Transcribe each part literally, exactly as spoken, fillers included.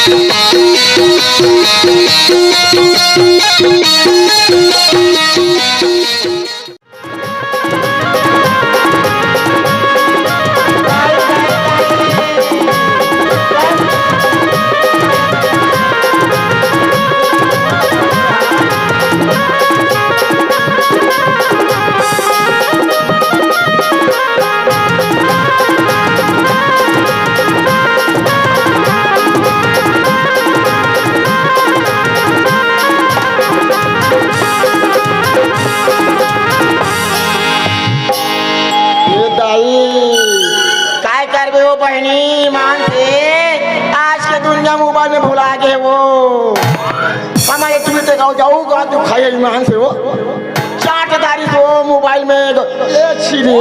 ए दाई, काय करबे हो बहिनी, ईमान से आज के दुनिया मोबाइल में भुला गे वो। हमारे तुम्हें ते गाँव जाऊ गा तू खाए ईमान से वो। चाट दारी तो मोबाइल में ए छिरी,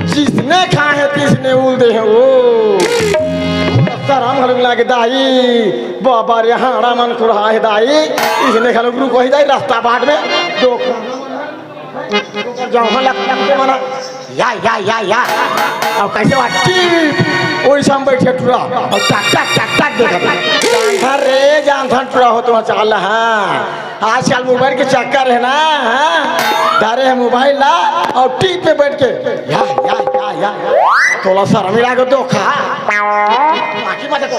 जिसने खाए तिसने उल दे है वो। शरम घलो लागे दाई, बाबा रे हाड़ा मन कुढ़ा है दाई। इसने घलो गुरु कही दाई रास्ता बाट में दो जाओ, हाँ, लग, लग, मना। या, या, या, या। अब कैसे बात? टीप। ओइसे हम बैठे टुरा। और टक, टक, टक, टक देखत। जानथन रे, जानथन टुरा हो तो चाल, हाँ। आजकल मोबाइल के चक्कर है ना, हाँ? धरे है मोबाइल ला और टीप पे बैठ के। या, या, या, या। तोला शर्म ही लागे तो खा। बाकी मत को।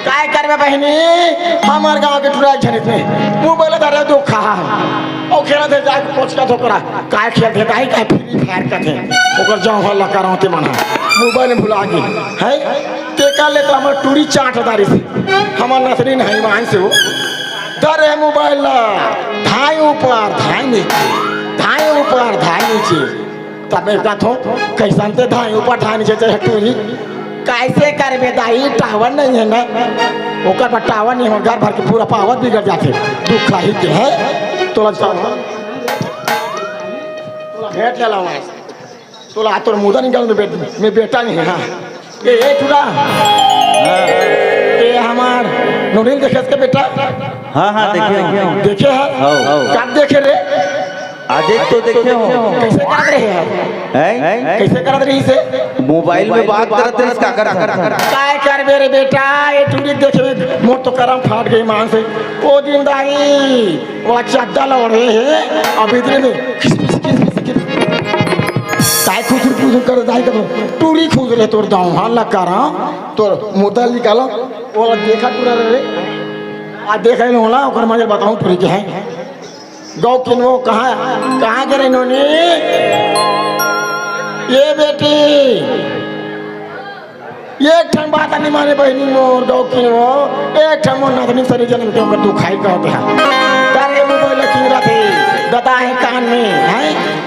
काय करबे बहिनी, हमर गांव के टुरा झनित में मोबाइल धरे दुख खा। ओ खेलत हे जाके कोचका धोकरा, काय खेलत हे, काय, काय फ्री फायर करत हे। ओकर जौहर ला करौते मन ह मोबाइल में भुला गे है। तेकर ले तो हमर टूरी चाट दारी से हमर नसरी नहीं मान से हो। धरे मोबाइल ला, धाय ऊपर, धाय नीचे, धाय ऊपर, धाय नीचे। तब मैं कहत हूँ, "कैसन ते धाई ऊपर धाई नीचे चढ़े टूरी?" कैसे करबे दाई, टावर नहीं है ना, ओकर पर टावर नहीं हो, घर भर के पूरा पावर बिगड़ जाथे। दुख खाही के है, तोला चाहो, तोला भेंट ले लावा, तोला तोर मुदा निकाल में बेट-, में बेटा नहीं है, हाँ। ए, ए, टूरा। हाँ। ए, हमार नोनी ल देखे के बेटा? हाँ, हाँ, देखे हूँ। देखे है? हाँ। कब देखे रे? आज एक तो देखे हो। कैसे करत रहे है? हैं? कैसे करत रही से? मोबाइल में बात करत रहिस, का करत रहिस? काय करबे रे बेटा, ए टूरी देखे में मोर तो करम फाट गे ईमान से। ओ दिन दाई, वो चड्डा ला ओढ़े है, अब इधर में खिस खिस खिस खिस खिस। काय खुसुर खुसुर कर दाई करो, टूरी खुसुर है तोर दाऊ, हाँ लकारा, तोर मुदा निकालो, वो देखा टूरा रे, आ देख लो ना, ओकर मजे बताऊं टूरी के है। गौ किनवो कहाँ, कहाँ गे रे नोनी? ए बेटी, एक ठन बात नहीं माने बहिनी मोर गौ किनवो, एक ठन मोर नथनी सरी जनम के ओकर दुखाई कहत है। तारे मोबाइल किन रथे, ददा है कान में, हैं?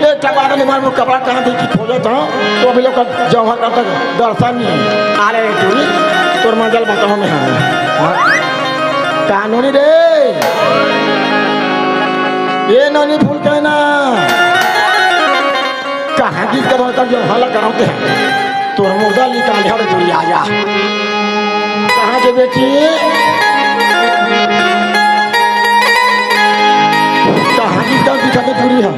एक ठन बात नहीं माने, मोर कपड़ा कहाँ देखी खोजत हूँ, तो अभी लोग जौहर का तक दर्शन नहीं। आले रे टूरी, तोर मंजल बताओ मैं हाँ। हाँ? का नोनी रे? ए नोनी फूल कहना। कहाँ गिस करो तब जौहर ला करौते हैं। तोर मुर्दा निकाल हर दूरी आ जा। कहाँ के बेटी? कहाँ गिस करो दिखा के दूरी है।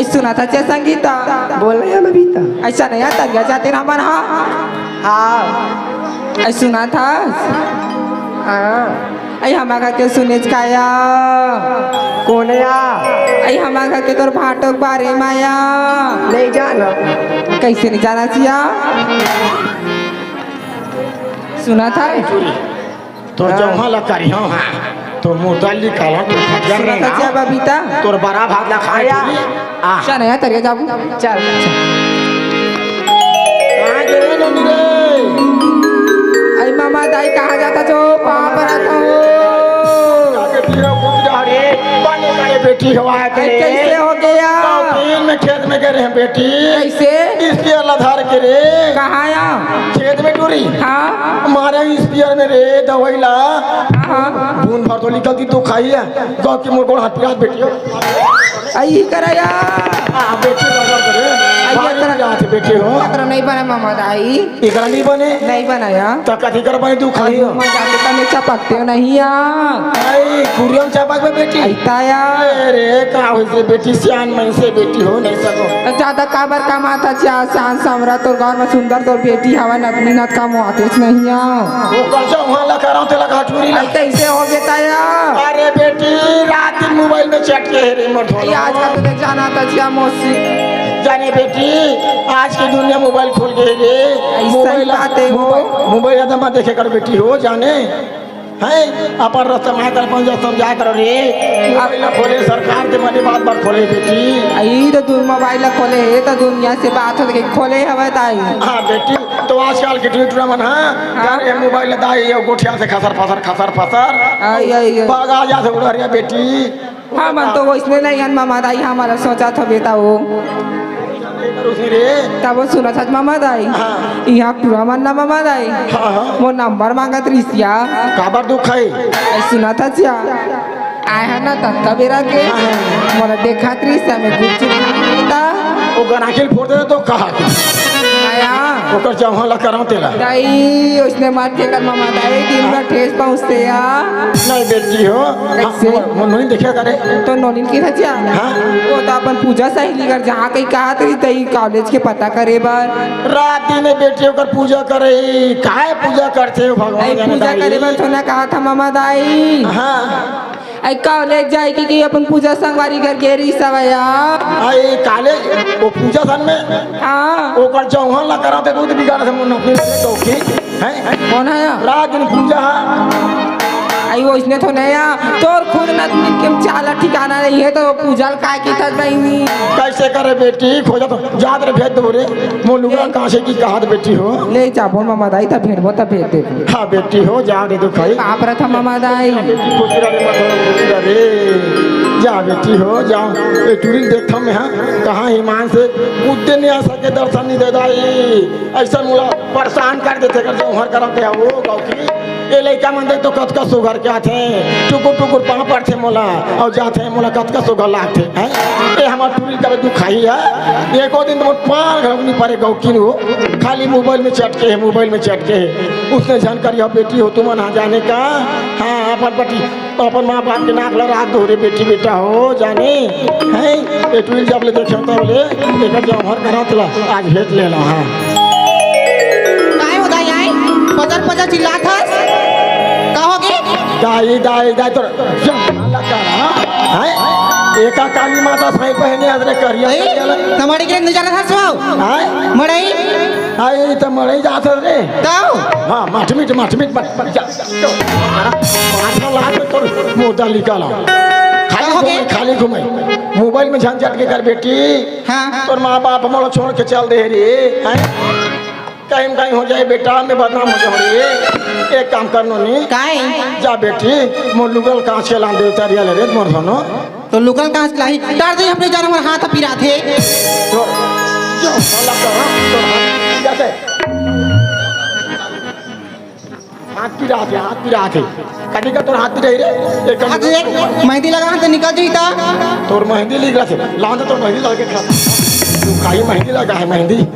ऐ सुना था चे संगीता। बोल रहे हैं बबीता। ऐसा नहीं आता, गया जाते ना मन, हाँ। हाँ। ऐ सुना था। हाँ। ऐ हमा घर के सुनेच काया। कोन या? ऐ हमा घर के तोर भाटो के बारे माया। नहीं जाना। कैसे नहीं जाना सिया? सुना था? तोर हाँ। जौहर ला करिहौं, हाँ। तोर मुर्दा निकालौं, तोर खटिया सुना में था ना। क्या बबीता? तोर बड़ा भात ला खाए आया। टूरी। आ। चल, नया तरिया जाबू। चल। कहाँ गे रे नोनी रे? अरे मामा, दाई कहाँ जाता छो? पाँव परत हूँ। बेटी हो, कूद जा रे। बने बने बेटी हो, आए अरे, तेरे। कैसे हो गया? गाँव के में खेत में गे रहे हैं बेटी। कैसे? स्पेयर ला धर के रे। कहाँ या? खेत में टूरी। हाँ। मारे स्पेयर में रे, दवाई ला। हाँ। बूंद भर तो निकलती तो खाई है। गाँव की मोर गोड़ हाथ पिरात बेटी हो। आई करा या। आ, बेटी रगड़ करे। भारी जात बेटी हो। एकरा नहीं बने मामा दाई। एकरा नहीं बने? नहीं बनाया। त कथी कर बने तू खाली हो? मैं जाते त मैं चपकते हो नहीं या। आई, कुरियम चपक में बेटी। ऐता या। अरे, का होइसे बेटी, सियान मन से बेटी हो नहीं सको। त ज्यादा काबर कमात हस या, शान समरा तोर घर में सुंदर तोर बेटी हवा, नतनी नतका मोआतेस नहीं या। वो कर जा वहाँ ला कराओ तेला घाटूरी ला। ऐ कैसे हो बेटा या? अरे बेटी, रात दिन मोबाइल में चट के हे रे मोर ये आजकल तो देख जाना त जिया मौसी। जाने बेटी, आज की दुनिया मोबाइल खोल गए रे। ऐसा ही मोबाइल, बात है वो। मोबाइल, मोबाइल ज्यादा मत देखे कर बेटी हो, जाने। हैं, अपन रास्ता में कर, अपन जो समझा करो रे। मोबाइल खोले सरकार के मने बात बात खोले बेटी। आई तो दूर मोबाइल खोले, ये तो दुनिया से बात हो गई, खोले हवे ताई। हाँ बेटी, तो आजकल के टुरा मन, हाँ, हाँ। यार, ये मोबाइल दाई, ये गोठिया से खसर फसर, खसर फसर। आई, आई, आई। भागा जा से उड़ा रे बेटी। हमन तो वइसने नइ हन मामा दाई, हमन सोचत हबे त वो। तब वो सुनत हस मामा दाई। हाँ। इहाँ टुरा मन ना मामा दाई। हाँ, हाँ। वो नंबर मांगत रिहिस या। काबर दुख है? ए, सुनत हस या। आए हन ना ततका बेरा के। हाँ, हाँ। मोला देखत रिहिस, हमें गुपचुप खा लेता। वो गनाखिल फोड़ देता तो कहा के। आया। ओकर जौहर ला कराओ तेला। दाई, उसने मार के कर मामा दाई, दिन भर ठेस पहुँचते या। नहीं बेटी हो। कैसे? हाँ, मोर, मोर नोनी देखा करे। तो नोनी की रचा? हाँ। वो तो अपन पूजा सहेली कर जहाँ कहीं कहा तेरी तई कॉलेज के पता करे बर। रात दिन में बेटी होकर पूजा करे, काय पूजा करते हो भगवान नहीं, जाने पूजा दाई। करे बर तो ना कहा था मामा दाई। हाँ। आई कॉलेज जाए के, के अपन पूजा संगवारी घर गे रही सवया। आई कॉलेज, वो पूजा सन में? हाँ। ओकर जौहर ला कराते दूध बिगाड़ से मुन्ना फिर से तो की, हैं? कौन है या? रात दिन पूजा है। आई वो इसने तो नहीं या। तोर खुद नतनी के चाला ठिकाना नहीं है तो पूजा ल काय की थस बहिनी? कैसे करे बेटी, खोजा तो जात रे भेज दो रे। मोर लुगरा कहाँ से की कहा बेटी हो? ले जाबो मामा दाई, त भेजबो, त भेज देबो। हाँ बेटी हो, जा रे दुख है। बाप रथा मामा दाई। बेटी खुशी रहे, मत हो खुशी रहे। जा बेटी हो, जा। ए टुरी ल देखथव मैं, हाँ, कहाँ ईमान से उद्दे नहीं आ सके, दर्शन नहीं दे दाई। ऐसा मोला परेशान कर देथे, कर जौहर करत हे, वो गाँव की। ए लइका मन देख तो कतका सुघर के आथे, टुकुर टुकुर पाँव पड़थे मोला, अउ जाथे मोला कतका सुघर लागथे, हैं? ए हमर टुरी ल कबे दुखाही हे, एको दिन तो मोर पाँव घलो नी परे गौकिन हो, खाली मोबाइल में चटके हे, मोबाइल में चटके हे। उसने झन करिहा बेटी हो तुमन हा जाने का, हाँ, अपन पति, अपन माँ बाप के नाक ला राख दो रे बेटी बेटा हो जाने, हैं? ए टुरी ल जब ले देखे तब ले, एकर जौहर करत ला, आज भेंट ले ला, हाँ। काय हो दाई आई? पजर पजर चिल्लात हस? का हो गे? दाई, दाई, दाई, तोर जमाना का ना, हैं? एका काली माता साई पहने हस रे करिया, ए, करिया ला। तमाड़ी के नहीं जाना था सो? हैं? मड़ई? आई त मड़ई जात हस रे। तब? हाँ, मठ मिट, मठ मिट, मठ, मठ जा। माथा लाग तोर मुर्दा निकाला। खाली का हो गे? घूमे, खाली घूमे। मोबाइल में झंझट के कर बेटी। हाँ। तोर माँ बाप मोला छोड़ के चल दे रे, हैं? कहीं न कहीं हो जाए बेटा, मैं बदनाम हो जाऊँ रे। एक काम कर नोनी। काय? जा बेटी, मोर लुगरा ल कांच के लान दे, उतारिया ले रे, मोर धनो। तो लुगरा ल कांच लाही, टार दे अपने जान, हमर हाथ पिराथे। तो, जो, भला कर, हाँ, तो हाथ पिराथे। हाथ पिराथे, हाथ पिराथे। कथी का तोर हाथ पिराही रे? एक हाथ देख, मेहंदी लगा त निकल जही ता। तोर मेहंदी लिख रहा थे। लान दे तोर मेहंदी लगा के खा। तू काई मेहंदी लगा है, मेहंदी?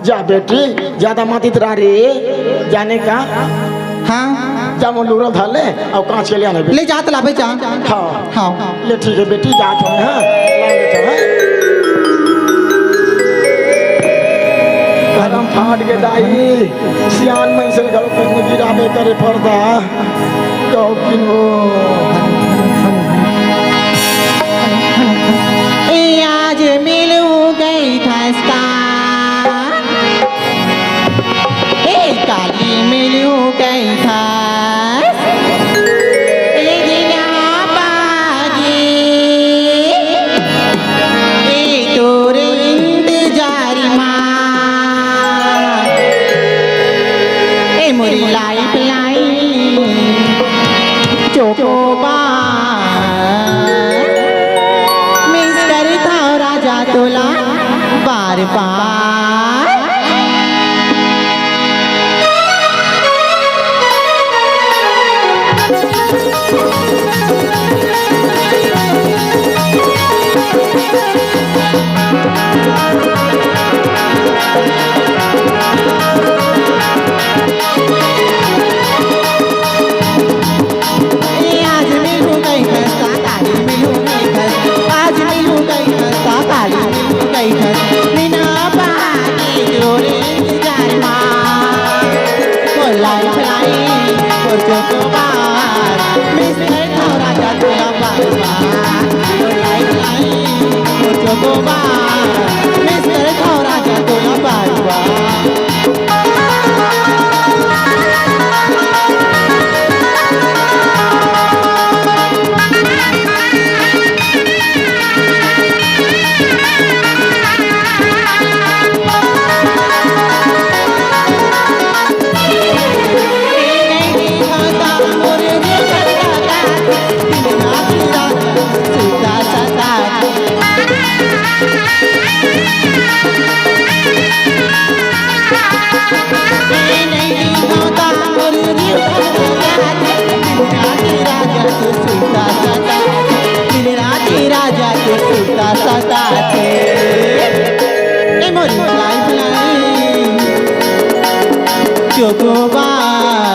जा बेटी, ज्यादा मत इतरा रे। जाने का? हाँ। जा मोर लुगरा ल धर ले, अउ कांच के ले आना बेटी। ले जा त लाबे जा। हाँ। हाँ। ले ठीक है बेटी, जात हँव, हाँ। लान दे तो, हाँ। करम फाट गे दाई। सियान मन से घलो कुछ गिराबे करे पड़ता। कहूँ कि वो ए आज मिलू गई थस्ता, ए काली मिलू गई थस, ए दिना बागी, ए तोरे इंतजार मा, ए मोरी लाइफ लाइन चोकोबार। मिस करथव राजा तोला बार बार। आज मिलहूँ कहिथस, काली मिलहूँ कहिथस, आज मिलहूँ कहिथस, काली मिलहूँ कहिथस, बिना बहाने तोरे इंतजार मा। ओ लाइफ लाइन, ओ चोकोबार, मिस करथंव राजा तोला बार बार। ओ लाइफ लाइन, ओ चोकोबार, मिस करथंव राजा तोला बार बार। राजा के सुता सताथे। ए मोरी लाइफ लाइन, चोकोबार,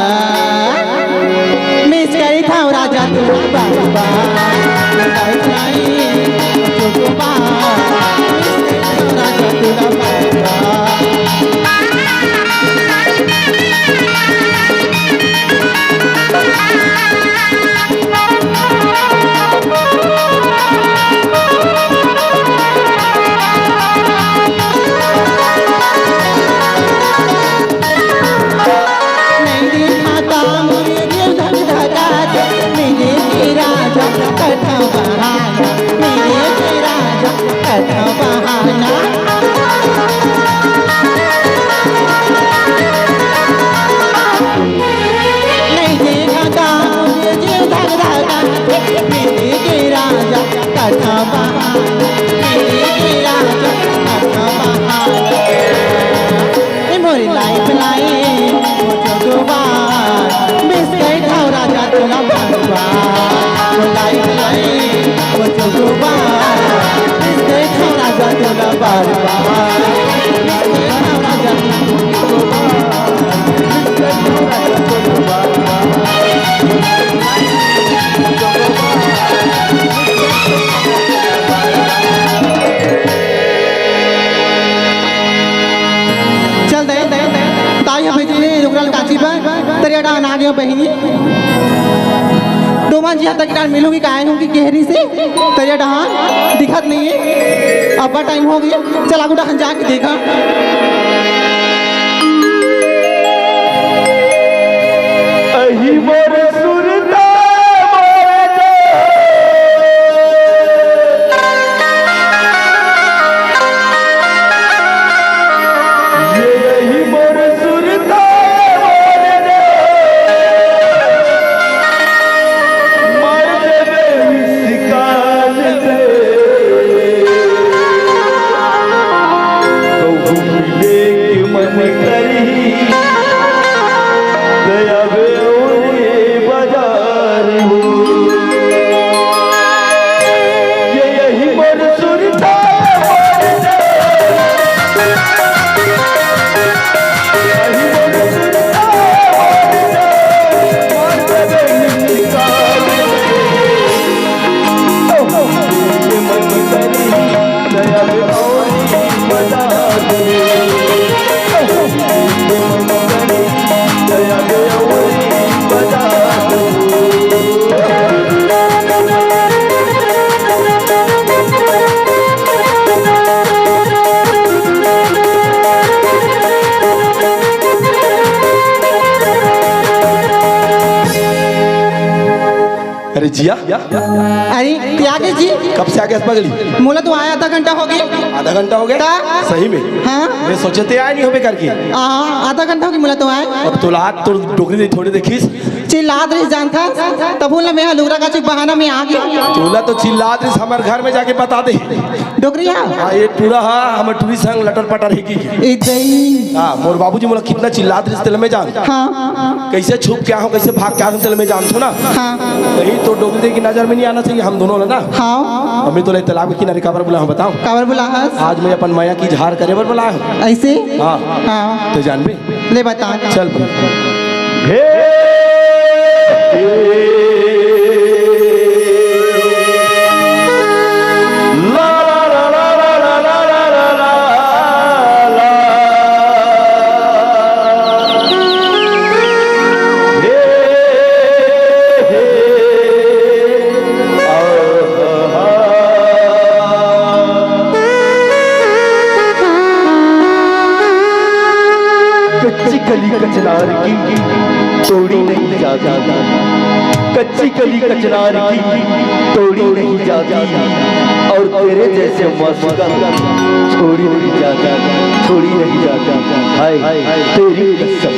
मिस करथंव राजा तोला बार बार। लाइफ लाइन, चोकोबार, मिस करथंव राजा तोला बार बार। नहीं देखा था मुझे जीव धक धका, मिली के राजा कथा बहाना, मिली के राजा कथा बहाना। ए मोरी लाइफ लाइन, ओ चोकोबार, मिस करथंव राजा तोला बार बार। ओ लाइफ लाइन, ओ चोकोबार, मिस करथंव राजा तोला बार बार। चल दे, दे, दे। ताई ह भेजे हे रुकराल काची बर, तरिया डाहन आ गेंव बहिनी। डोमन जी ह तक डाहन मिलहूँ कि काय हों कि केहरी से, तरिया डाहन दिखत नइ हे। अब्बड़ टाइम हो गे, चल आगू डाहन जाके देखा। अही मोर सुरता मोर दे। ये अही मोर सुरता मोर दे। मार देबे मिस कॉल दे। कहूँ मिले के मन करही, त आबे अउ रे बाजार हो। ये अही मोर सुरता मोर दे। अही मोर सुरता मोर दे। मार देबे मिस कॉल दे। अरे जिया। अरे, ते आ गे जी? कब से आ गे पगली? मोला तो आय आधा घंटा हो गे। आधा घंटा हो गे? त? सही में? हाँ। मैं सोचे ते आय नइ होबे करके। हाँ, आधा घंटा हो गे मोला तो आय। अब तोला आज तोर डोकरी दे थोड़े देखिस। चिल्लात रहिस जानथस, तभू ल मेंह लुगरा काचू के बहाना में आ गेंव। तोला तो चिल्लात रहिस, हमर घर में जाके बता दे। डोकरी हा? हाँ, ये टूरा हा, हमर टूरी संग लटर पटर हे कि। ए दई। हाँ, मोर बाबूजी मोला कितना चिल्लात रहिस, तेला मैं जानथों। हाँ। कैसे छुप के आहूँ, कैसे भाग के आहूँ, तेला मैं जानथों ना। हाँ। नहीं तो डोकरी के नजर में नहीं आना चाहिए हम दोनों ला ना। हाँ। अभी तोला तालाब के किनारे काबर बुलाए हँव बताओ। काबर बुलाए हस? आज मैं अपन मया के इजहार करे बर बुलाए हँव। ऐसे? हाँ। हाँ। तो जानबे? ले बता। चल। हे। कच्ची कली कचनार की तोड़ी नहीं जाती, कच्ची कली कचनार की तोड़ी नहीं जाती, और तेरे जैसे मासूम छोड़ी नहीं जाती, छोड़ी नहीं जाती। हाय, तेरी कसम।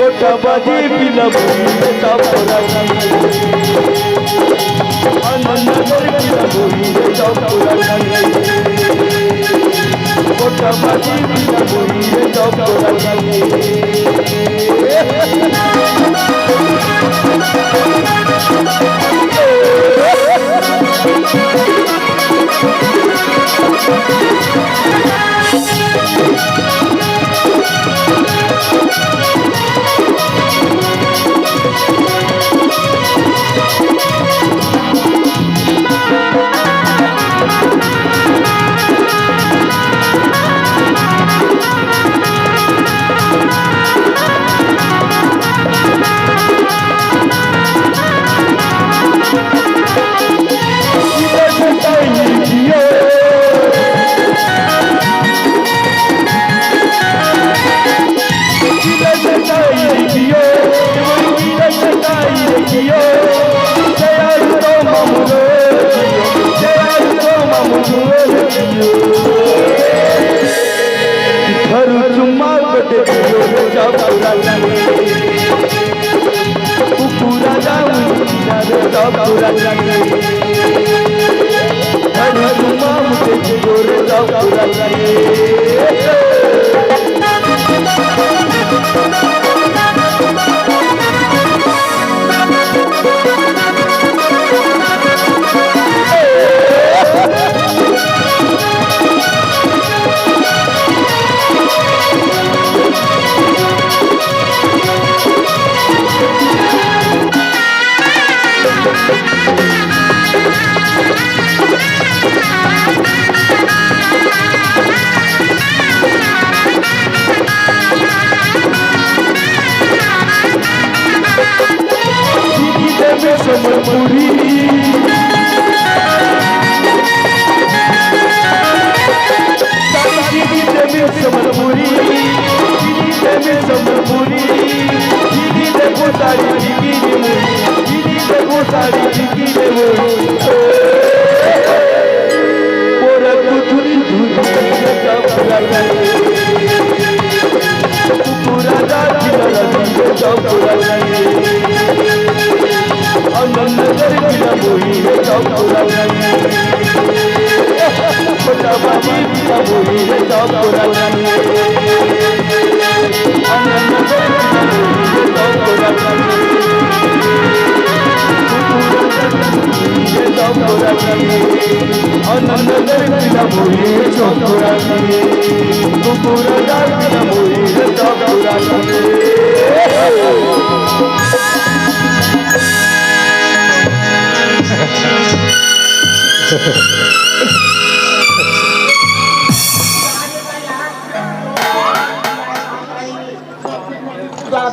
गोटाबाजी बिना बोली रे टपोरा रानी। आनंद नगर बिना बोली रे टपोरा रानी। गोटाबाजी बिना बोली रे टपोरा रानी।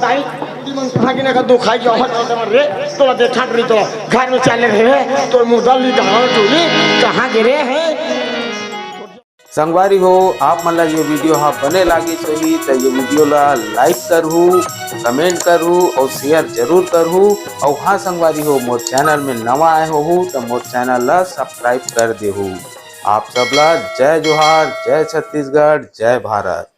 दाई, तुमन कहाँ गिने का दुखाई जाओ, हट, हट, हट रे, तोला दे ठाट रही, तोला घर में चले रहे, तो मुर्दा ली ढाल टोली कहाँ गिरे हैं? संगवारी हो, आप मन ला ये वीडियो हा बने लागिस होही, त ये वीडियो ला like करहू, comment करहू और share जरूर करहू। और हाँ संगवारी हो, मोर channel में नवा आए होहू, त मोर channel ला subscribe कर देहू। आप सब ला जय जोहार, जय छत्तीसगढ़, जय भारत।